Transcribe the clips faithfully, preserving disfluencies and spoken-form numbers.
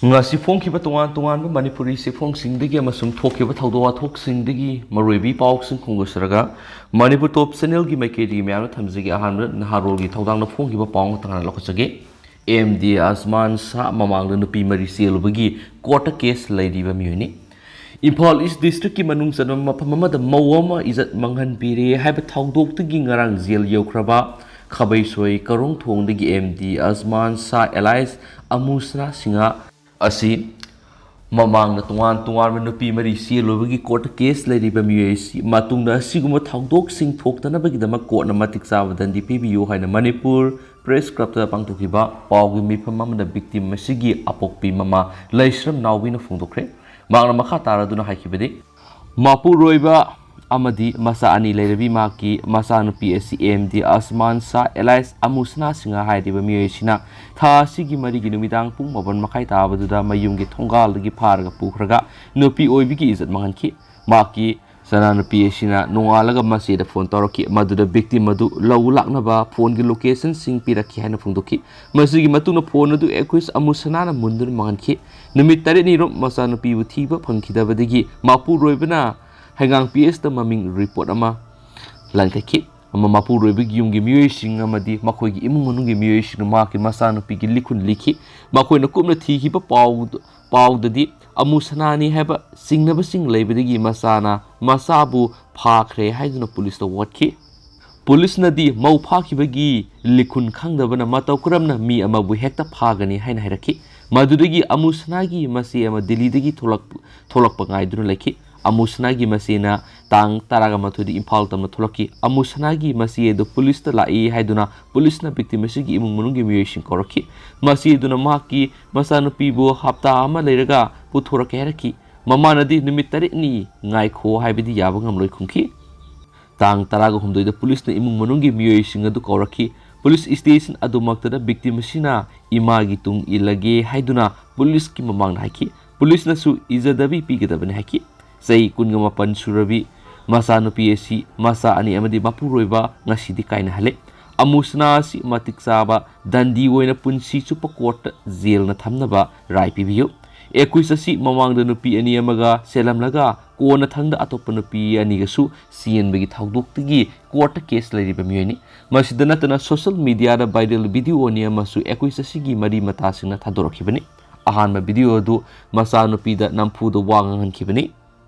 ꯉꯁꯤ ꯐꯣꯡꯈꯤꯕ ꯇꯣꯉꯥꯟ ꯇꯣꯉꯥꯟꯕ ꯃꯅꯤꯄꯨꯔꯤ ꯆꯦꯐꯣꯡꯁꯤꯡꯗꯒꯤ ꯑꯃꯁꯨꯡ ꯊꯣꯛꯈꯤꯕ ꯊꯧꯗꯣꯛ ꯋꯥꯊꯣꯛꯁꯤꯡꯗꯒꯤ ꯃꯔꯨꯑꯣꯏꯕ ꯄꯥꯎꯁꯤꯡ ꯈꯣꯡꯗꯣꯛꯆꯔꯒ, ꯃꯅꯤꯄꯨꯔ ꯇꯣꯞ ꯆꯦꯅꯦꯜꯒꯤ ꯃꯥꯏꯀꯩꯗꯒꯤ ꯃꯌꯥꯝꯅ ꯊꯝꯖꯒꯦ꯫ ꯑꯍꯥꯟꯕꯗ ꯅꯍꯥꯔꯣꯜꯒꯤ ꯊꯧꯗꯥꯡꯗ ꯐꯣꯡꯈꯤꯕ ꯄꯥꯎ ꯑꯃ ꯇꯉꯥꯏꯅ ꯂꯧꯈꯠꯆꯒꯦ꯫ ꯑꯦꯝ ꯗꯤ ꯑꯁꯃꯥꯟ ꯁꯥ ꯃꯃꯥꯡꯗ ꯅꯨꯄꯤ ꯃꯔꯤ ꯆꯦꯜꯂꯨꯕꯒꯤ ꯀꯣꯔꯠꯇ ꯀꯦꯁ ꯂꯩꯔꯤꯕ ꯃꯤꯑꯣꯏꯅꯤ꯫ ꯏꯝꯐꯥꯜ ꯏꯁ ꯗꯤꯁꯇ꯭ꯔꯤꯛꯀꯤ ꯃꯅꯨꯡ ꯆꯟꯕ ꯃꯐꯝ ꯑꯃꯗ ꯃꯧ ꯑꯃ ꯏꯖꯠ ꯃꯥꯡꯍꯟꯕꯤꯔꯦ ꯍꯥꯏꯕ ꯊꯧꯗꯣꯛꯇꯒꯤ ꯉꯔꯥꯡ ꯖꯦꯜ ꯌꯧꯈ꯭ꯔꯕ ꯈꯥꯕꯩꯁꯣꯏ ꯀꯔꯣꯡꯊꯣꯡꯗꯒꯤ ꯑꯦꯝ ꯗꯤ ꯑꯁꯃꯥꯟ ꯁꯥ ꯑꯦꯂꯥꯏꯁ ꯑꯃꯨꯁꯅꯥ ꯁꯤꯡꯍ ꯑꯁꯤ ꯃꯃꯥꯡꯗ ꯇꯣꯉꯥꯟ ꯇꯣꯉꯥꯟꯕ ꯅꯨꯄꯤ ꯃꯔꯤ ꯆꯦꯜꯂꯨꯕꯒꯤ ꯀꯣꯔꯠꯇ ꯀꯦꯁ ꯂꯩꯔꯤꯕ ꯃꯤꯑꯣꯏ ꯑꯁꯤ ꯃꯇꯨꯡꯗ ꯑꯁꯤꯒꯨꯝꯕ ꯊꯧꯗꯣꯛꯁꯤꯡ ꯊꯣꯛꯇꯅꯕꯒꯤꯗꯃꯛ ꯀꯣꯔꯠꯅ ꯃꯇꯤꯛ ꯆꯥꯕ ꯗꯟꯗꯤ ꯄꯤꯕꯤꯌꯨ ꯍꯥꯏꯅ ꯃꯅꯤꯄꯨꯔ ꯄ꯭ꯔꯦꯁ ꯀ꯭ꯂꯕꯇ ꯄꯥꯡꯊꯣꯛꯈꯤꯕ ꯄꯥꯎꯒꯤ ꯃꯤꯐꯝ ꯑꯃꯗ ꯚꯤꯛꯇꯤꯝ ꯑꯁꯤꯒꯤ ꯑꯄꯣꯛꯄꯤ ꯃꯃꯥ ꯂꯩꯁ꯭ꯔꯝ ꯅꯥꯎꯕꯤꯅ ꯐꯣꯡꯗꯣꯛꯈ꯭ꯔꯦ꯫ ꯃꯍꯥꯛꯅ ꯃꯈꯥ ꯇꯥꯔꯗꯨꯅ ꯍꯥꯏꯈꯤꯕꯗꯤ, ꯃꯄꯨꯔꯣꯏꯕ ꯑꯃꯗꯤ ꯃꯆꯥ ꯑꯅꯤ ꯂꯩꯔꯕꯤ ꯃꯍꯥꯛꯀꯤ ꯃꯆꯥꯅꯨꯄꯤ ꯑꯁꯤ ꯑꯦꯝ ꯗꯤ ꯑꯁꯃꯥꯟ ꯁꯥ ꯑꯦꯂꯥꯏꯁ ꯑꯃꯨꯁꯅꯥ ꯁꯤꯡꯍ ꯍꯥꯏꯔꯤꯕ ꯃꯤꯑꯣꯏ ꯑꯁꯤꯅ ꯊꯥ ꯑꯁꯤꯒꯤ ꯃꯔꯤꯒꯤ ꯅꯨꯃꯤꯗꯥꯡ ꯄꯨꯡ ꯃꯥꯄꯟ ꯃꯈꯥꯏ ꯇꯥꯕꯗꯨꯗ ꯃꯌꯨꯝꯒꯤ ꯊꯣꯡꯒꯥꯜꯗꯒꯤ ꯐꯥꯔꯒ ꯄꯨꯈ꯭ꯔꯒ ꯅꯨꯄꯤ ꯑꯣꯏꯕꯤꯒꯤ ꯏꯖꯠ ꯃꯥꯡꯍꯟꯈꯤ꯫ ꯃꯍꯥꯛꯀꯤ ꯃꯆꯥꯅꯨꯄꯤ ꯑꯁꯤꯅ ꯅꯣꯡꯉꯥꯜꯂꯒ ꯃꯆꯦꯗ ꯐꯣꯟ ꯇꯧꯔꯛꯈꯤ꯫ ꯃꯗꯨꯗ ꯚꯤꯛꯇꯤꯝ ꯑꯗꯨ ꯂꯧ ꯂꯥꯛꯅꯕ ꯐꯣꯟꯒꯤ ꯂꯣꯀꯦꯁꯟꯁꯤꯡ ꯄꯤꯔꯛꯈꯤ ꯍꯥꯏꯅ ꯐꯣꯡꯗꯣꯛꯈꯤ꯫ ꯃꯁꯤꯒꯤ ꯃꯇꯨꯡꯗ ꯐꯣꯟ ꯑꯗꯨ ꯑꯦꯀ꯭ꯌꯨꯁ ꯑꯃꯨꯁꯅꯥꯅ ꯃꯨꯟꯗꯨꯅ ꯃꯥꯡꯍꯟꯈꯤ꯫ ꯅꯨꯃꯤꯠ ꯇꯔꯦꯠꯅꯤꯔꯣꯝ ꯃꯆꯥꯅꯨꯄꯤꯕꯨ ꯊꯤꯕ ꯐꯪꯈꯤꯗꯕꯗꯒꯤ ꯃꯄꯨꯔꯣꯏꯕꯅ ꯍꯩꯉꯥꯡ ꯄꯤ ꯑꯦꯁꯇ ꯃꯃꯤꯡ ꯔꯤꯄꯣꯔꯠ ꯑꯃ ꯂꯟꯈꯠꯈꯤ꯫ ꯑꯃ ꯃꯄꯨꯔꯣꯏꯕꯒꯤ ꯌꯨꯝꯒꯤ ꯃꯤꯑꯣꯏꯁꯤꯡ ꯑꯃꯗꯤ ꯃꯈꯣꯏꯒꯤ ꯏꯃꯨꯡ ꯃꯅꯨꯡꯒꯤ ꯃꯤꯑꯣꯏꯁꯤꯡꯅ ꯃꯍꯥꯛꯀꯤ ꯃꯆꯥꯅꯨꯄꯤꯒꯤ ꯂꯤꯈꯨꯟ ꯂꯤꯈꯤ꯫ ꯃꯈꯣꯏꯅ ꯀꯨꯞꯅ ꯊꯤꯈꯤꯕ ꯄꯥꯎ-, ꯄꯥꯎꯗꯗꯤ ꯑꯃꯨꯁꯅꯥꯅꯤ ꯍꯥꯏꯕ ꯆꯤꯡꯅꯕꯁꯤꯡ ꯂꯩꯕꯗꯒꯤ ꯃꯆꯥꯅ ꯃꯆꯥꯕꯨ ꯐꯥꯈ꯭ꯔꯦ ꯍꯥꯏꯗꯨꯅ ꯄꯨꯂꯤꯁꯇ ꯋꯥꯠꯈꯤ꯫ ꯄꯨꯂꯤꯁꯅꯗꯤ ꯃꯧ ꯐꯥꯈꯤꯕꯒꯤ ꯂꯤꯈꯨꯟ ꯈꯪꯗꯕꯅ ꯃꯇꯧ ꯀꯔꯝꯅ ꯃꯤ ꯑꯃꯕꯨ ꯍꯦꯛꯇ ꯐꯥꯒꯅꯤ ꯍꯥꯏꯅ ꯍꯥꯏꯔꯛꯈꯤ꯫ ꯃꯗꯨꯗꯒꯤ ꯑꯃꯨꯁꯅꯥꯒꯤ ꯃꯆꯦ ꯑꯃ ꯗꯤꯜꯂꯤꯗꯒꯤ ꯊꯣꯛꯂꯛ-, ꯊꯣꯛꯂꯛꯄ ꯉꯥꯏꯗꯨꯅ ꯂꯩꯈꯤ꯫ ꯑꯃꯨꯁꯅꯥꯒꯤ ꯃꯆꯦꯅ ꯇꯥꯡ ꯇꯔꯥꯒ ꯃꯥꯊꯣꯏꯗ ꯏꯝꯐꯥꯜ ꯇꯝꯅ ꯊꯣꯛꯂꯛꯈꯤ꯫ ꯑꯃꯨꯁꯅꯥꯒꯤ ꯃꯆꯦ ꯑꯗꯨ ꯄꯨꯂꯤꯁꯇ ꯂꯥꯛꯏ ꯍꯥꯏꯗꯨꯅ ꯄꯨꯂꯤꯁꯅ ꯚꯤꯛꯇꯤꯝ ꯑꯁꯤꯒꯤ ꯏꯃꯨꯡ ꯃꯅꯨꯡꯒꯤ ꯃꯤꯑꯣꯏꯁꯤꯡ ꯀꯧꯔꯛꯈꯤ꯫ ꯃꯆꯦ ꯑꯗꯨꯅ ꯃꯍꯥꯛꯀꯤ ꯃꯆꯥꯅꯨꯄꯤꯕꯨ ꯍꯞꯇꯥ ꯑꯃ ꯂꯩꯔꯒ ꯄꯨꯊꯣꯔꯛꯀꯦ ꯍꯥꯏꯔꯛꯈꯤ꯫ ꯃꯃꯥꯅꯗꯤ ꯅꯨꯃꯤꯠ ꯇꯔꯦꯠꯅꯤ ꯉꯥꯏꯈꯣ ꯍꯥꯏꯕꯗꯤ ꯌꯥꯕ ꯉꯝꯂꯣꯏ ꯈꯨꯝꯈꯤ꯫ ꯇꯥꯡ ꯇꯔꯥꯒ ꯍꯨꯝꯗꯣꯏꯗ ꯄꯨꯂꯤꯁꯅ ꯏꯃꯨꯡ ꯃꯅꯨꯡꯒꯤ ꯃꯤꯑꯣꯏꯁꯤꯡ ꯑꯗꯨ ꯀꯧꯔꯛꯈꯤ꯫ ꯄꯨꯂꯤꯁ ꯁ꯭ꯇꯦꯁꯟ ꯑꯗꯨꯃꯛꯇꯗ ꯚꯤꯛꯇꯤꯝ ꯑꯁꯤꯅ ꯏꯃꯥꯒꯤ ꯇꯨꯡ ꯏꯜꯂꯒꯦ ꯍꯥꯏꯗꯨꯅ ꯄꯨꯂꯤꯁꯀꯤ ꯃꯃꯥꯡꯗ ꯍꯥꯏꯈꯤ꯫ ꯄꯨꯂꯤꯁꯅꯁꯨ ꯏꯖꯗꯕꯤ ꯄꯤꯒꯗꯕꯅꯤ ꯍꯥꯏꯈꯤ꯫ ꯆꯍꯤ ꯀꯨꯟꯒ ꯃꯥꯄꯟ ꯁꯨꯔꯕꯤ ꯃꯆꯥꯅꯨꯄꯤ ꯑꯁꯤ ꯃꯆꯥ ꯑꯅꯤ ꯑꯃꯗꯤ ꯃꯄꯨꯔꯣꯏꯕ ꯉꯁꯤꯗꯤ ꯀꯥꯏꯅꯍꯜꯂꯦ꯫ ꯑꯃꯨꯁꯅꯥ ꯑꯁꯤ ꯃꯇꯤꯛ ꯆꯥꯕ ꯗꯟꯗꯤ ꯑꯣꯏꯅ ꯄꯨꯟꯁꯤ ꯆꯨꯞꯄ ꯀꯣꯔꯠꯇ ꯖꯦꯜꯅ ꯊꯝꯅꯕ ꯔꯥꯏ ꯄꯤꯕꯤꯌꯨ꯫ ꯑꯦꯀꯨꯏꯁ ꯑꯁꯤ ꯃꯃꯥꯡꯗ ꯅꯨꯄꯤ ꯑꯅꯤ ꯑꯃꯒ ꯆꯦꯜꯂꯝꯂꯒ ꯀꯣꯟꯅꯊꯪꯗ ꯑꯇꯣꯞꯄ ꯅꯨꯄꯤ ꯑꯅꯤꯒꯁꯨ ꯆꯦꯟꯕꯒꯤ ꯊꯧꯗꯣꯛꯇꯒꯤ ꯀꯣꯔꯠꯇ ꯀꯦꯁ ꯂꯩꯔꯤꯕ ꯃꯤꯑꯣꯏꯅꯤ꯫ ꯃꯁꯤꯗ ꯅꯠꯇꯅ ꯁꯣꯁꯤꯌꯦꯜ ꯃꯤꯗꯤꯌꯥꯗ ꯚꯥꯏꯔꯦꯜ ꯚꯤꯗꯤꯑꯣ ꯑꯅꯤ ꯑꯃꯁꯨ ꯑꯦꯀꯨꯏꯁ ꯑꯁꯤꯒꯤ ꯃꯔꯤ ꯃꯇꯥꯁꯤꯡꯅ ꯊꯥꯗꯣꯔꯛꯈꯤꯕꯅꯤ꯫ ꯑꯍꯥꯟꯕ ꯚꯤꯗꯤꯑꯣ ꯑꯗꯨ ꯃꯆꯥꯅꯨꯄꯤꯗ ꯅꯝꯐꯨꯗ ꯋꯥ ꯉꯥꯡꯍꯟꯈꯤꯕꯅꯤ꯫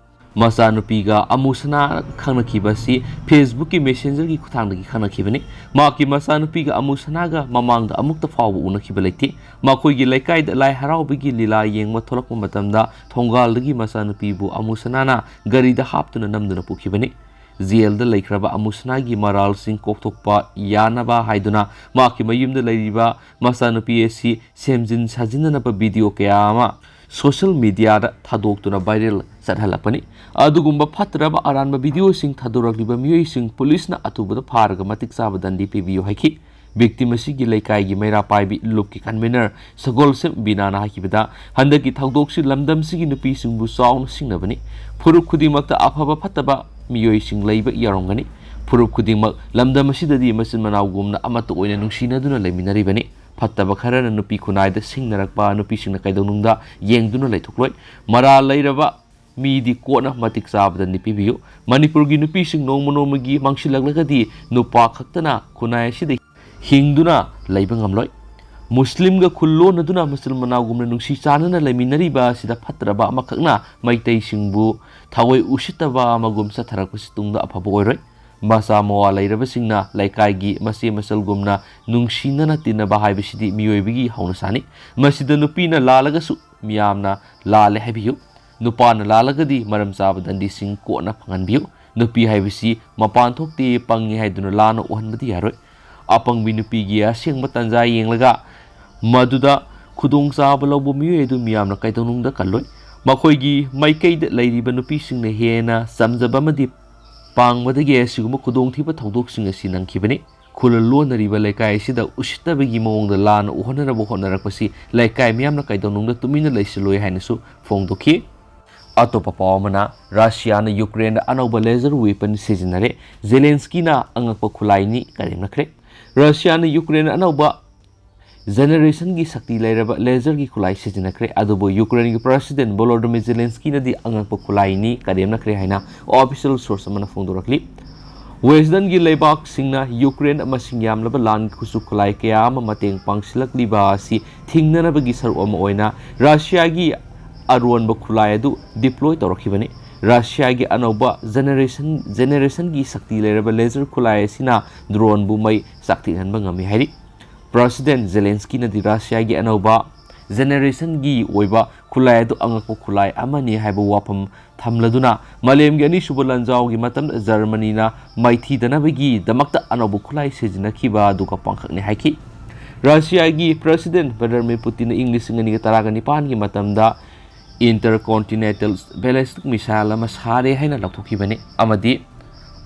ꯃꯆꯥꯅꯨꯄꯤꯒ ꯑꯃꯨꯁꯅꯥ ꯈꯪꯅꯈꯤꯕ ꯑꯁꯤ Facebookꯀꯤ Messengerꯒꯤ ꯈꯨꯠꯊꯥꯡꯗꯒꯤ ꯈꯪꯅꯈꯤꯕꯅꯤ꯫ ꯃꯍꯥꯛꯀꯤ ꯃꯆꯥꯅꯨꯄꯤꯒ ꯑꯃꯨꯁꯅꯥꯒ ꯃꯃꯥꯡꯗ ꯑꯃꯨꯛꯇ ꯐꯥꯎꯕ ꯎꯅꯈꯤꯕ ꯂꯩꯇꯦ꯫ ꯃꯈꯣꯏꯒꯤ ꯂꯩꯀꯥꯏꯗ ꯂꯥꯏ ꯍꯔꯥꯎꯕꯒꯤ ꯂꯤꯂꯥ ꯌꯦꯡꯕ ꯊꯣꯛꯂꯛꯄ ꯃꯇꯝꯗ ꯊꯣꯡꯒꯥꯜꯗꯒꯤ ꯃꯆꯥꯅꯨꯄꯤꯕꯨ ꯑꯃꯨꯁꯅꯥꯅ ꯒꯥꯔꯤꯗ ꯍꯥꯞꯇꯨꯅ ꯅꯝꯗꯨꯅ ꯄꯨꯈꯤꯕꯅꯤ꯫ ꯖꯦꯜꯗ ꯂꯩꯈ꯭ꯔꯕ ꯑꯃꯨꯁꯅꯥꯒꯤ ꯃꯔꯥꯜꯁꯤꯡ ꯀꯣꯛꯊꯣꯛꯄ ꯌꯥꯅꯕ ꯍꯥꯏꯗꯨꯅ ꯃꯍꯥꯛꯀꯤ ꯃꯌꯨꯝꯗ ꯂꯩꯔꯤꯕ ꯃꯆꯥꯅꯨꯄꯤ ꯑꯁꯤ ꯁꯦꯝꯖꯤꯟ ꯁꯥꯖꯤꯟꯅꯅꯕ ꯚꯤꯗꯤꯑꯣ ꯀꯌꯥ ꯑꯃ ꯁꯣꯁꯤꯌꯦꯜ ꯃꯤꯗꯤꯌꯥꯗ ꯊꯥꯗꯣꯛꯇꯨꯅ ꯚꯥꯏꯔꯦꯜ ꯆꯠꯍꯜꯂꯛꯄꯅꯤ꯫ ꯑꯗꯨꯒꯨꯝꯕ ꯐꯠꯇ꯭ꯔꯕ ꯑꯔꯥꯟꯕ ꯚꯤꯗꯤꯑꯣꯁꯤꯡ ꯊꯥꯗꯣꯔꯛꯂꯤꯕ ꯃꯤꯑꯣꯏꯁꯤꯡ ꯄꯨꯂꯤꯁꯅ ꯑꯊꯨꯕꯗ ꯐꯥꯔꯒ ꯃꯇꯤꯛ ꯆꯥꯕ ꯗꯟꯗꯤ ꯄꯤꯕꯤꯌꯨ ꯍꯥꯏꯈꯤ꯫ ꯚꯤꯛꯇꯤꯝ ꯑꯁꯤꯒꯤ ꯂꯩꯀꯥꯏꯒꯤ ꯃꯩꯔꯥ ꯄꯥꯏꯕꯤ ꯂꯨꯞꯀꯤ ꯀꯟꯚꯦꯅꯔ ꯁꯒꯣꯜꯁꯦꯝ ꯕꯤꯅꯥꯅ ꯍꯥꯏꯈꯤꯕꯗ, ꯍꯟꯗꯛꯀꯤ ꯊꯧꯗꯣꯛꯁꯤ ꯂꯝꯗꯝꯁꯤꯒꯤ ꯅꯨꯄꯤꯁꯤꯡꯕꯨ ꯆꯥꯎꯅ ꯁꯤꯡꯅꯕꯅꯤ꯫ ꯐꯨꯔꯨꯞ ꯈꯨꯗꯤꯡꯃꯛꯇ ꯑꯐꯕ ꯐꯠꯇꯕ ꯃꯤꯑꯣꯏꯁꯤꯡ ꯂꯩꯕ ꯌꯥꯎꯔꯝꯒꯅꯤ꯫ ꯐꯨꯔꯨꯞ ꯈꯨꯗꯤꯡꯃꯛ ꯂꯝꯗꯝ ꯑꯁꯤꯗꯗꯤ ꯃꯆꯤꯟ ꯃꯅꯥꯎꯒꯨꯝꯅ ꯑꯃꯠꯇ ꯑꯣꯏꯅ ꯅꯨꯡꯁꯤꯅꯗꯨꯅ ꯂꯩꯃꯤꯟꯅꯔꯤꯕꯅꯤ꯫ ꯐꯠꯇꯕ ꯈꯔꯅ ꯅꯨꯄꯤ ꯈꯨꯟꯅꯥꯏꯗ ꯁꯤꯡꯅꯔꯛꯄ, ꯅꯨꯄꯤꯁꯤꯡꯅ ꯀꯩꯗꯧꯅꯨꯡꯗ ꯌꯦꯡꯗꯨꯅ ꯂꯩꯊꯣꯛꯂꯣꯏ꯫ ꯃꯔꯥꯜ ꯂꯩꯔꯕ ꯃꯤꯗꯤ ꯀꯣꯟꯅ ꯃꯇꯤꯛ ꯆꯥꯕꯗ ꯅꯤꯄꯤꯕꯤꯌꯨ꯫ ꯃꯅꯤꯄꯨꯔꯒꯤ ꯅꯨꯄꯤꯁꯤꯡ ꯅꯣꯡꯃ ꯅꯣꯡꯃꯒꯤ ꯃꯥꯡꯁꯤꯜꯂꯛꯂꯒꯗꯤ ꯅꯨꯄꯥ ꯈꯛꯇꯅ ꯈꯨꯟꯅꯥꯏ ꯑꯁꯤꯗ ꯍꯤꯡꯗꯨꯅ ꯂꯩꯕ ꯉꯝꯂꯣꯏ꯫ ꯃꯨꯁꯂꯤꯝꯒ ꯈꯨꯜ ꯂꯣꯟꯅꯗꯨꯅ ꯃꯆꯤꯟ ꯃꯅꯥꯎꯒꯨꯝꯅ ꯅꯨꯡꯁꯤ ꯆꯥꯟꯅꯅ ꯂꯩꯃꯤꯟꯅꯔꯤꯕ ꯑꯁꯤꯗ ꯐꯠꯇ꯭ꯔꯕ ꯑꯃꯈꯛꯅ ꯃꯩꯇꯩꯁꯤꯡꯕꯨ ꯊꯑꯣꯏ ꯎꯁꯤꯠꯇꯕ ꯑꯃꯒꯨꯝ ꯆꯠꯊꯔꯛꯄꯁꯤ ꯇꯨꯡꯗ ꯑꯐꯕ ꯑꯣꯏꯔꯣꯏ꯫ ꯃꯆꯥ ꯃꯋꯥ ꯂꯩꯔꯕꯁꯤꯡꯅ ꯂꯩꯀꯥꯏꯒꯤ ꯃꯆꯦ ꯃꯆꯜꯒꯨꯝꯅ ꯅꯨꯡꯁꯤꯅꯅ ꯇꯤꯟꯅꯕ ꯍꯥꯏꯕꯁꯤꯗꯤ ꯃꯤꯑꯣꯏꯕꯒꯤ ꯍꯧꯅꯁꯥꯅꯤ꯫ ꯃꯁꯤꯗ ꯅꯨꯄꯤꯅ ꯂꯥꯜꯂꯒꯁꯨ ꯃꯤꯌꯥꯝꯅ ꯂꯥꯜꯂꯦ ꯍꯥꯏꯕꯤꯌꯨ꯫ ꯅꯨꯄꯥꯅ ꯂꯥꯜꯂꯒꯗꯤ ꯃꯔꯝ ꯆꯥꯕ ꯗꯟꯗꯤꯁꯤꯡ ꯀꯣꯟꯅ ꯐꯪꯍꯟꯕꯤꯌꯨ꯫ ꯅꯨꯄꯤ ꯍꯥꯏꯕꯁꯤ ꯃꯄꯥꯟ ꯊꯣꯛꯇꯦ, ꯄꯪꯉꯤ ꯍꯥꯏꯗꯨꯅ ꯂꯥꯟꯅ ꯎꯍꯟꯕꯗꯤ ꯌꯥꯔꯣꯏ꯫ ꯑꯄꯪꯕꯤ ꯅꯨꯄꯤꯒꯤ ꯑꯁꯦꯡꯕ ꯇꯥꯟꯖꯥ ꯌꯦꯡꯂꯒ ꯃꯗꯨꯗ ꯈꯨꯗꯣꯡꯆꯥꯕ ꯂꯧꯕ ꯃꯤꯑꯣꯏ ꯑꯗꯨ ꯃꯤꯌꯥꯝꯅ ꯀꯩꯗꯧꯅꯨꯡꯗ ꯀꯜꯂꯣꯏ꯫ ꯃꯈꯣꯏꯒꯤ ꯃꯥꯏꯀꯩꯗ ꯂꯩꯔꯤꯕ ꯅꯨꯄꯤꯁꯤꯡꯅ ꯍꯦꯟꯅ ꯆꯝꯖꯕ ꯑꯃꯗꯤ ꯄꯥꯡꯕꯗꯒꯤ ꯑꯁꯤꯒꯨꯝꯕ ꯈꯨꯗꯣꯡꯊꯤꯕ ꯊꯧꯗꯣꯛꯁꯤꯡ ꯑꯁꯤ ꯅꯪꯈꯤꯕꯅꯤ꯫ ꯈꯨꯜ ꯂꯣꯟꯅꯔꯤꯕ ꯂꯩꯀꯥꯏ ꯑꯁꯤꯗ ꯎꯁꯤꯠꯇꯕꯒꯤ ꯃꯑꯣꯡꯗ ꯂꯥꯟꯅ ꯎꯍꯟꯅꯅꯕ ꯍꯣꯠꯅꯔꯛꯄꯁꯤ ꯂꯩꯀꯥꯏ ꯃꯤꯌꯥꯝꯅ ꯀꯩꯗꯧꯅꯨꯡꯗ ꯇꯨꯃꯤꯟꯅ ꯂꯩꯁꯤꯜꯂꯣꯏ ꯍꯥꯏꯅꯁꯨ ꯐꯣꯡꯗꯣꯛꯈꯤ꯫ ꯑꯇꯣꯞꯄ ꯄꯥꯎ ꯑꯃꯅ, ꯔꯁꯤꯌꯥꯅ ꯌꯨꯀ꯭ꯔꯦꯟꯗ ꯑꯅꯧꯕ laser weapon ꯁꯤꯖꯤꯟꯅꯔꯦ꯫ ꯖꯦꯂꯦꯟꯁꯀꯤꯅ ꯑꯉꯛꯄ ꯈꯨꯠꯂꯥꯏꯅꯤ ꯀꯔꯦꯝꯅꯈ꯭ꯔꯦ꯫ ꯔꯁꯤꯌꯥꯅ ꯌꯨꯀ꯭ꯔꯦꯟ ꯑꯅꯧꯕ ꯖꯦꯅꯦꯔꯦꯁꯟꯒꯤ ꯁꯛꯇꯤ ꯂꯩꯔꯕ ꯂꯦꯖꯔꯒꯤ ꯈꯨꯠꯂꯥꯏ ꯁꯤꯖꯤꯟꯅꯈ꯭ꯔꯦ, ꯑꯗꯨꯕꯨ ꯌꯨꯀ꯭ꯔꯦꯟꯒꯤ ꯄ꯭ꯔꯁꯤꯗꯦꯟ ꯚꯣꯂꯣꯗꯤꯃꯤꯔ ꯖꯦꯂꯦꯟꯁꯀꯤꯅꯗꯤ ꯑꯉꯛꯄ ꯈꯨꯠꯂꯥꯏꯅꯤ, ꯀꯔꯦꯝꯅꯈ꯭ꯔꯦ ꯍꯥꯏꯅ ꯑꯣꯐꯤꯁꯤꯌꯦꯜ ꯁꯣꯔꯁ ꯑꯃꯅ ꯐꯣꯡꯗꯣꯔꯛꯂꯤ꯫ ꯋꯦꯁꯇꯔꯟꯒꯤ ꯂꯩꯕꯥꯛꯁꯤꯡꯅ ꯌꯨꯀ꯭ꯔꯦꯟꯗ ꯃꯁꯤꯡ ꯌꯥꯝꯂꯕ ꯂꯥꯟꯒꯤ ꯈꯨꯠꯁꯨ ꯈꯨꯠꯂꯥꯏ ꯀꯌꯥ ꯑꯃ ꯃꯇꯦꯡ ꯄꯥꯡꯁꯤꯜꯂꯛꯂꯤꯕ ꯑꯁꯤ ꯊꯤꯡꯅꯅꯕꯒꯤ ꯁꯔꯨꯛ ꯑꯃ ꯑꯣꯏꯅ ꯔꯁꯤꯌꯥꯒꯤ ꯑꯔꯣꯟꯕ ꯈꯨꯠꯂꯥꯏ ꯑꯗꯨ ꯗꯤꯄ꯭ꯂꯣꯏ ꯇꯧꯔꯛꯈꯤꯕꯅꯤ꯫ ꯔꯁꯤꯌꯥꯒꯤ ꯑꯅꯧꯕ ꯖꯦꯅꯦꯔꯦꯁꯟ, ꯖꯦꯅꯦꯔꯦꯁꯟꯒꯤ ꯁꯛꯇꯤ ꯂꯩꯔꯕ ꯂꯦꯖꯔ ꯈꯨꯠꯂꯥꯏ ꯑꯁꯤꯅ ꯗ꯭ꯔꯣꯟꯕꯨ ꯃꯩ ꯆꯥꯛꯊꯤꯛꯍꯟꯕ ꯉꯝꯃꯤ ꯍꯥꯏꯔꯤ꯫ ꯄ꯭ꯔꯁꯤꯗꯦꯟ ꯖꯦꯂꯦꯟꯁꯀꯤꯅꯗꯤ ꯔꯁꯤꯌꯥꯒꯤ ꯑꯅꯧꯕ ꯖꯦꯅꯦꯔꯦꯁꯟꯒꯤ ꯑꯣꯏꯕ ꯈꯨꯠꯂꯥꯏ ꯑꯗꯨ ꯑꯉꯛꯄ ꯈꯨꯠꯂꯥꯏ ꯑꯃꯅꯤ ꯍꯥꯏꯕ ꯋꯥꯐꯝ ꯊꯝꯂꯗꯨꯅ, ꯃꯥꯂꯦꯝꯒꯤ ꯑꯅꯤꯁꯨꯕ ꯂꯥꯟꯖꯥꯎꯒꯤ ꯃꯇꯝꯗ ꯖꯔꯃꯅꯤꯅ ꯃꯥꯏꯊꯤꯗꯅꯕꯒꯤꯗꯃꯛꯇ ꯑꯅꯧꯕ ꯈꯨꯠꯂꯥꯏ ꯁꯤꯖꯤꯟꯅꯈꯤꯕ ꯑꯗꯨꯒ ꯄꯥꯡꯈꯛꯅꯤ ꯍꯥꯏꯈꯤ꯫ ꯔꯁꯤꯌꯥꯒꯤ ꯄ꯭ꯔꯁꯤꯗꯦꯟ ꯚ꯭ꯂꯥꯗꯤꯃꯤꯔ ꯄꯨꯇꯤꯟꯅ ꯏꯪ ꯂꯤꯁꯤꯡ ꯑꯅꯤꯒ ꯇꯔꯥꯒ ꯅꯤꯄꯥꯟꯒꯤ ꯃꯇꯝꯗ intercontinental ballistic missile ꯑꯃ ꯁꯥꯔꯦ ꯍꯥꯏꯅ ꯂꯥꯎꯊꯣꯛꯈꯤꯕꯅꯤ ꯑꯃꯗꯤ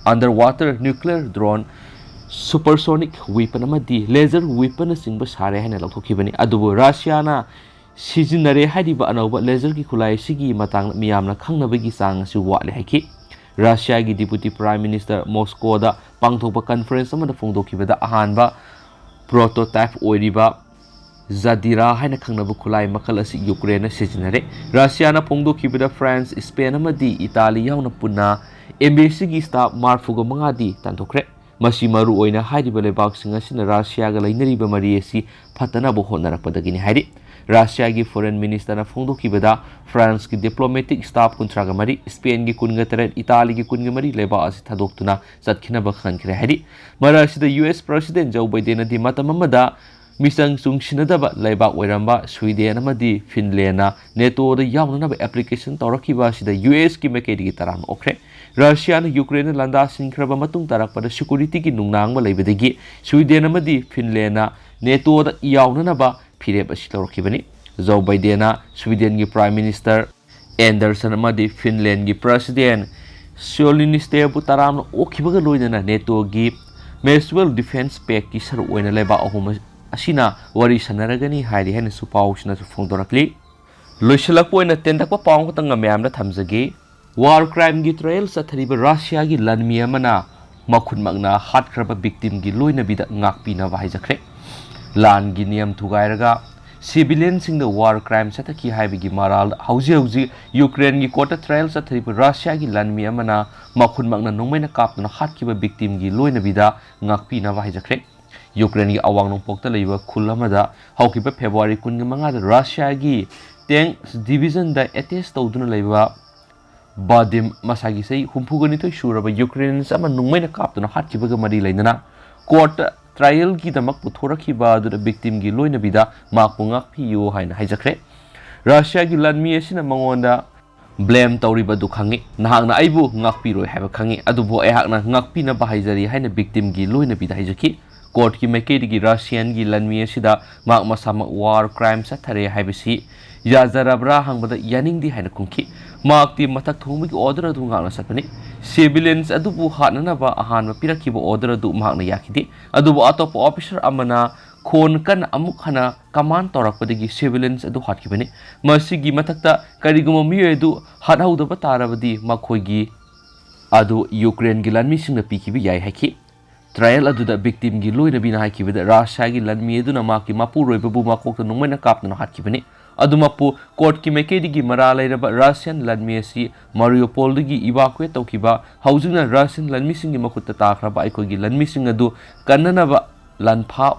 underwater nuclear drone, supersonic weapon ꯑꯃꯗꯤ laser weaponꯅꯆꯤꯡꯕ ꯁꯥꯔꯦ ꯍꯥꯏꯅ ꯂꯥꯎꯊꯣꯛꯈꯤꯕꯅꯤ꯫ ꯑꯗꯨꯕꯨ ꯔꯁꯤꯌꯥꯅ ꯁꯤꯖꯤꯟꯅꯔꯦ ꯍꯥꯏꯔꯤꯕ ꯑꯅꯧꯕ ꯂꯦꯖꯔꯒꯤ ꯈꯨꯠꯂꯥꯏ ꯑꯁꯤꯒꯤ ꯃꯇꯥꯡꯗ ꯃꯤꯌꯥꯝꯅ ꯈꯪꯅꯕꯒꯤ ꯆꯥꯡ ꯑꯁꯤ ꯋꯥꯠꯂꯤ ꯍꯥꯏꯈꯤ꯫ ꯔꯁꯤꯌꯥꯒꯤ ꯗꯤꯄꯨꯇꯤ ꯄ꯭ꯔꯥꯏꯝ ꯃꯤꯅꯤꯁꯇꯔ ꯃꯣꯁꯀꯣꯗ ꯄꯥꯡꯊꯣꯛꯄ ꯀꯟꯐꯔꯦꯟꯁ ꯑꯃꯗ ꯐꯣꯡꯗꯣꯛꯈꯤꯕꯗ, ꯑꯍꯥꯟꯕ ꯄ꯭ꯔꯣꯇꯣꯇꯥꯏꯞ ꯑꯣꯏꯔꯤꯕ ꯖꯗꯤꯔꯥ ꯍꯥꯏꯅ ꯈꯪꯅꯕ ꯈꯨꯠꯂꯥꯏ ꯃꯈꯜ ꯑꯁꯤ ꯌꯨꯀ꯭ꯔꯦꯟꯅ ꯁꯤꯖꯤꯟꯅꯔꯦ꯫ ꯔꯁꯤꯌꯥꯅ ꯐꯣꯡꯗꯣꯛꯈꯤꯕꯗ ꯐ꯭ꯔꯥꯟꯁ, ꯏꯁꯄꯦꯟ ꯑꯃꯗꯤ ꯏꯇꯥꯂꯤ ꯌꯥꯎꯅ ꯄꯨꯟꯅ ꯑꯦꯝꯕꯦꯁꯤꯒꯤ ꯁ꯭ꯇꯥꯐ ꯃꯔꯤꯐꯨꯒ ꯃꯉꯥꯗꯤ ꯇꯥꯟꯊꯣꯛꯈ꯭ꯔꯦ꯫ ꯃꯁꯤ ꯃꯔꯨ ꯑꯣꯏꯅ ꯍꯥꯏꯔꯤꯕ ꯂꯩꯕꯥꯛꯁꯤꯡ ꯑꯁꯤꯅ ꯔꯁꯤꯌꯥꯒ ꯂꯩꯅꯔꯤꯕ ꯃꯔꯤ ꯑꯁꯤ ꯐꯠꯇꯅꯕ ꯍꯣꯠꯅꯔꯛꯄꯗꯒꯤꯅꯤ ꯍꯥꯏꯔꯤ꯫ ꯔꯁꯤꯌꯥꯒꯤ ꯐꯣꯔꯦꯟ ꯃꯤꯅꯤꯁꯇꯔꯅ ꯐꯣꯡꯗꯣꯛꯈꯤꯕꯗ, ꯐ꯭ꯔꯥꯟꯁꯀꯤ ꯗꯤꯄ꯭ꯂꯣꯃꯦꯇꯤꯛ ꯁ꯭ꯇꯥꯐ ꯀꯨꯟꯊ꯭ꯔꯥꯒ ꯃꯔꯤ, ꯏꯁꯄꯦꯟꯒꯤ ꯀꯨꯟꯒ ꯇꯔꯦꯠ, ꯏꯇꯥꯂꯤꯒꯤ ꯀꯨꯟꯒ ꯃꯔꯤ ꯂꯩꯕꯥꯛ ꯑꯁꯤ ꯊꯥꯗꯣꯛꯇꯨꯅ ꯆꯠꯈꯤꯅꯕ ꯈꯪꯍꯟꯈ꯭ꯔꯦ ꯍꯥꯏꯔꯤ꯫ ꯃꯔꯛ ꯑꯁꯤꯗ ꯌꯨ ꯑꯦꯁ ꯄ꯭ꯔꯁꯤꯗꯦꯟ ꯖꯣ ꯕꯥꯏꯗꯦꯟꯅꯗꯤ ꯃꯇꯝ ꯑꯃꯗ ꯃꯤꯆꯪ ꯆꯨꯡꯁꯤꯟꯅꯗꯕ ꯂꯩꯕꯥꯛ ꯑꯣꯏꯔꯝꯕ ꯁ꯭ꯋꯤꯗꯦꯟ ꯑꯃꯗꯤ ꯐꯤꯟꯂꯦꯟꯅ ꯅꯦꯇꯣꯗ ꯌꯥꯎꯅꯅꯕ ꯑꯦꯄ꯭ꯂꯤꯀꯦꯁꯟ ꯇꯧꯔꯛꯈꯤꯕ ꯑꯁꯤꯗ ꯌꯨ ꯑꯦꯁꯀꯤ ꯃꯥꯏꯀꯩꯗꯒꯤ ꯇꯔꯥꯝꯅ ꯑꯣꯛꯈ꯭ꯔꯦ꯫ ꯔꯁꯤꯌꯥꯅ ꯌꯨꯀ꯭ꯔꯦꯟꯗ ꯂꯥꯟꯗꯥꯁꯤꯟꯈ꯭ꯔꯕ ꯃꯇꯨꯡ ꯇꯥꯔꯛꯄꯗ ꯁꯦꯀ꯭ꯌꯨꯔꯤꯇꯤꯒꯤ ꯅꯨꯡꯅꯥꯡꯕ ꯂꯩꯕꯗꯒꯤ ꯁ꯭ꯋꯤꯗꯦꯟ ꯑꯃꯗꯤ ꯐꯤꯟꯂꯦꯟꯅ ꯅꯦꯇꯣꯗ ꯌꯥꯎꯅꯅꯕ ꯐꯤꯔꯦꯞ ꯑꯁꯤ ꯂꯧꯔꯛꯈꯤꯕꯅꯤ꯫ ꯖꯣ ꯕꯥꯏꯗꯦꯟꯅ ꯁ꯭ꯋꯤꯗꯦꯟꯒꯤ ꯄ꯭ꯔꯥꯏꯝ ꯃꯤꯅꯤꯁꯇꯔ ꯑꯦꯟꯗꯔꯁꯟ ꯑꯃꯗꯤ ꯐꯤꯟꯂꯦꯟꯒꯤ ꯄ꯭ꯔꯁꯤꯗꯦꯟ ꯁꯤꯑꯣꯂꯤꯅꯤꯁꯇꯦꯕꯨ ꯇꯔꯥꯝꯅ ꯑꯣꯛꯈꯤꯕꯒ ꯂꯣꯏꯅꯅ ꯅꯦꯇꯣꯒꯤ ꯃ꯭ꯌꯨꯆꯨꯋꯦꯜ ꯗꯤꯐꯦꯟꯁ ꯄꯦꯛꯀꯤ ꯁꯔꯨꯛ ꯑꯣꯏꯅ ꯂꯩꯕꯥꯛ ꯑꯍꯨꯝ ꯑꯁꯤꯅ ꯋꯥꯔꯤ ꯁꯥꯟꯅꯔꯒꯅꯤ ꯍꯥꯏꯔꯤ ꯍꯥꯏꯅꯁꯨ ꯄꯥꯎꯁꯤꯅꯁꯨ ꯐꯣꯡꯗꯣꯔꯛꯂꯤ꯫ ꯂꯣꯏꯁꯤꯜꯂꯛꯄ ꯑꯣꯏꯅ ꯇꯦꯟꯇꯛꯄ ꯄꯥꯎ ꯑꯃꯈꯛꯇꯪꯒ ꯃꯌꯥꯝꯗ ꯊꯝꯖꯒꯦ꯫ ꯋꯥꯔ ꯀ꯭ꯔꯥꯏꯝꯒꯤ ꯇ꯭ꯔꯥꯏꯌꯦꯜ ꯆꯠꯊꯔꯤꯕ ꯔꯁꯤꯌꯥꯒꯤ ꯂꯥꯟꯃꯤ ꯑꯃꯅ ꯃꯈꯨꯠꯃꯛꯅ ꯍꯥꯠꯈ꯭ꯔꯕ victimꯒꯤ ꯂꯣꯏꯅꯕꯤꯗ ꯉꯥꯛꯄꯤꯅꯕ ꯍꯥꯏꯖꯈ꯭ꯔꯦ꯫ ꯂꯥꯟꯒꯤ ꯅꯤꯌꯝ ꯊꯨꯒꯥꯏꯔꯒ civilianꯁꯤꯡꯗ war crime ꯆꯠꯊꯈꯤ ꯍꯥꯏꯕꯒꯤ ꯃꯔꯥꯜꯗ ꯍꯧꯖꯤꯛ ꯍꯧꯖꯤꯛ ꯌꯨꯀ꯭ꯔꯦꯟꯒꯤ courtꯇ trial ꯆꯠꯊꯔꯤꯕ ꯔꯁꯤꯌꯥꯒꯤ ꯂꯥꯟꯃꯤ ꯑꯃꯅ ꯃꯈꯨꯠꯃꯛꯅ ꯅꯣꯡꯃꯩꯅ ꯀꯥꯞꯇꯨꯅ ꯍꯥꯠꯈꯤꯕ victimꯒꯤ ꯂꯣꯏꯅꯕꯤꯗ ꯉꯥꯛꯄꯤꯅꯕ ꯍꯥꯏꯖꯈ꯭ꯔꯦ꯫ ꯌꯨꯀ꯭ꯔꯦꯟꯒꯤ ꯑꯋꯥꯡ ꯅꯣꯡꯄꯣꯛꯇ ꯂꯩꯕ ꯈꯨꯜ ꯑꯃꯗ ꯍꯧꯈꯤꯕ ꯐꯦꯕ꯭ꯔꯨꯋꯥꯔꯤ ꯀꯨꯟꯃꯉꯥꯗ ꯔꯁꯤꯌꯥꯒꯤ tanks divisionꯗ attach ꯇꯧꯗꯨꯅ ꯂꯩꯕ ꯕꯥꯗꯤꯝ, ꯃꯁꯥꯒꯤ ꯆꯍꯤ ꯍꯨꯝꯐꯨꯒ ꯅꯤꯊꯣꯏ ꯁꯨꯔꯕ Ukrainians ꯑꯃ ꯅꯣꯡꯃꯩꯅ ꯀꯥꯞꯇꯨꯅ ꯍꯥꯠꯈꯤꯕꯒ ꯃꯔꯤ ꯂꯩꯅꯅ courtꯇ trialꯒꯤꯗꯃꯛ ꯄꯨꯊꯣꯔꯛꯈꯤꯕ ꯑꯗꯨꯗ victimꯒꯤ ꯂꯣꯏꯅꯕꯤꯗ ꯃꯍꯥꯛꯄꯨ ꯉꯥꯛꯄꯤꯌꯨ ꯍꯥꯏꯅ ꯍꯥꯏꯖꯈ꯭ꯔꯦ꯫ ꯔꯁꯤꯌꯥꯒꯤ ꯂꯥꯟꯃꯤ ꯑꯁꯤꯅ ꯃꯉꯣꯟꯗ blame ꯇꯧꯔꯤꯕ ꯑꯗꯨ ꯈꯪꯏ꯫ "ꯅꯍꯥꯛꯅ ꯑꯩꯕꯨ ꯉꯥꯛꯄꯤꯔꯣꯏ ꯍꯥꯏꯕ ꯈꯪꯏ, ꯑꯗꯨꯕꯨ ꯑꯩꯍꯥꯛꯅ ꯉꯥꯛꯄꯤꯅꯕ ꯍꯥꯏꯖꯔꯤ" ꯍꯥꯏꯅ victimꯒꯤ ꯂꯣꯏꯅꯕꯤꯗ ꯍꯥꯏꯖꯈꯤ꯫ Courtꯀꯤ ꯃꯥꯏꯀꯩꯗꯒꯤ ꯔꯁꯤꯌꯥꯟꯒꯤ ꯂꯥꯟꯃꯤ ꯑꯁꯤꯗ ꯃꯍꯥꯛ ꯃꯁꯥꯃꯛ war crime ꯆꯠꯊꯔꯦ ꯍꯥꯏꯕꯁꯤ ꯌꯥꯖꯔꯕ꯭ꯔꯥ ꯍꯪꯕꯗ ꯌꯥꯅꯤꯡꯗꯦ ꯍꯥꯏꯅ ꯈꯨꯝꯈꯤ꯫ ꯃꯍꯥꯛꯇꯤ ꯃꯊꯛ ꯊꯣꯡꯕꯒꯤ order ꯑꯗꯨ ꯉꯥꯛꯅ ꯆꯠꯄꯅꯤ꯫ Civilians ꯑꯗꯨꯕꯨ ꯍꯥꯠꯅꯅꯕ ꯑꯍꯥꯟꯕ ꯄꯤꯔꯛꯈꯤꯕ order ꯑꯗꯨ ꯃꯍꯥꯛꯅ ꯌꯥꯈꯤꯗꯦ, ꯑꯗꯨꯕꯨ ꯑꯇꯣꯞꯄ officer ꯑꯃꯅ ꯈꯣꯟ ꯀꯟꯅ ꯑꯃꯨꯛ ꯍꯟꯅ command ꯇꯧꯔꯛꯄꯗꯒꯤ civilians ꯑꯗꯨ ꯍꯥꯠꯈꯤꯕꯅꯤ꯫ ꯃꯁꯤꯒꯤ ꯃꯊꯛꯇ ꯀꯔꯤꯒꯨꯝꯕ ꯃꯤꯑꯣꯏ ꯑꯗꯨ ꯍꯥꯠꯍꯧꯗꯕ ꯇꯥꯔꯕꯗꯤ ꯃꯈꯣꯏꯒꯤ ꯑꯗꯨ ꯌꯨꯀ꯭ꯔꯦꯟꯒꯤ ꯂꯥꯟꯃꯤꯁꯤꯡꯅ ꯄꯤꯈꯤꯕ ꯌꯥꯏ ꯍꯥꯏꯈꯤ꯫ Trial ꯑꯗꯨꯗ victimꯒꯤ ꯂꯣꯏꯅꯕꯤꯅ ꯍꯥꯏꯈꯤꯕꯗ ꯔꯁꯤꯌꯥꯒꯤ ꯂꯥꯟꯃꯤ ꯑꯗꯨꯅ ꯃꯍꯥꯛꯀꯤ ꯃꯄꯨꯔꯣꯏꯕꯕꯨ ꯃꯀꯣꯛꯇ ꯅꯣꯡꯃꯩꯅ ꯀꯥꯞꯇꯨꯅ ꯍꯥꯠꯈꯤꯕꯅꯤ꯫ ꯑꯗꯨꯃꯛꯄꯨ courtꯀꯤ ꯃꯥꯏꯀꯩꯗꯒꯤ ꯃꯔꯥꯜ ꯂꯩꯔꯕ Russian ꯂꯥꯟꯃꯤ ꯑꯁꯤ Mariupolꯗꯒꯤ evacuate ꯇꯧꯈꯤꯕ, ꯍꯧꯖꯤꯛꯅ Russian ꯂꯥꯟꯃꯤꯁꯤꯡꯒꯤ ꯃꯈꯨꯠꯇ ꯇꯥꯈ꯭ꯔꯕ ꯑꯩꯈꯣꯏꯒꯤ ꯂꯥꯟꯃꯤꯁꯤꯡ ꯑꯗꯨ ꯀꯟꯅꯅꯕ ꯂꯥꯟꯐꯥ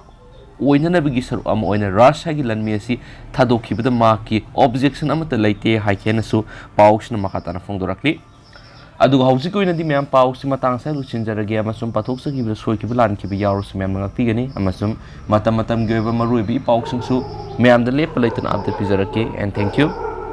ꯑꯣꯏꯅꯅꯕꯒꯤ ꯁꯔꯨꯛ ꯑꯃ ꯑꯣꯏꯅ ꯔꯁꯤꯌꯥꯒꯤ ꯂꯥꯟꯃꯤ ꯑꯁꯤ ꯊꯥꯗꯣꯛꯈꯤꯕꯗ ꯃꯍꯥꯛꯀꯤ objection ꯑꯃꯠꯇ ꯂꯩꯇꯦ ꯍꯥꯏꯈꯤ ꯍꯥꯏꯅꯁꯨ ꯄꯥꯎꯁꯤꯅ ꯃꯈꯥ ꯇꯥꯅ ꯐꯣꯡꯗꯣꯔꯛꯂꯤ꯫ ꯑꯗꯨꯒ ꯍꯧꯖꯤꯛꯀꯤ ꯑꯣꯏꯅꯗꯤ ꯃꯌꯥꯝ ꯄꯥꯎꯁꯤ ꯃꯇꯥꯡ ꯑꯁꯤꯗ ꯂꯣꯏꯁꯤꯟꯖꯔꯒꯦ, ꯑꯃꯁꯨꯡ ꯄꯥꯊꯣꯛꯆꯈꯤꯕꯗ ꯁꯣꯏꯈꯤꯕ ꯂꯥꯟꯈꯤꯕ ꯌꯥꯎꯔꯁꯨ ꯃꯌꯥꯝꯅ ꯉꯥꯛꯄꯤꯒꯅꯤ, ꯑꯃꯁꯨꯡ ꯃꯇꯝ ꯃꯇꯝꯒꯤ ꯑꯣꯏꯕ ꯃꯔꯨꯑꯣꯏꯕ ꯏ ꯄꯥꯎꯁꯤꯡꯁꯨ ꯃꯌꯥꯝꯗ ꯂꯦꯞꯄ ꯂꯩꯇꯅ update ꯄꯤꯖꯔꯛꯀꯦ꯫ And thank you.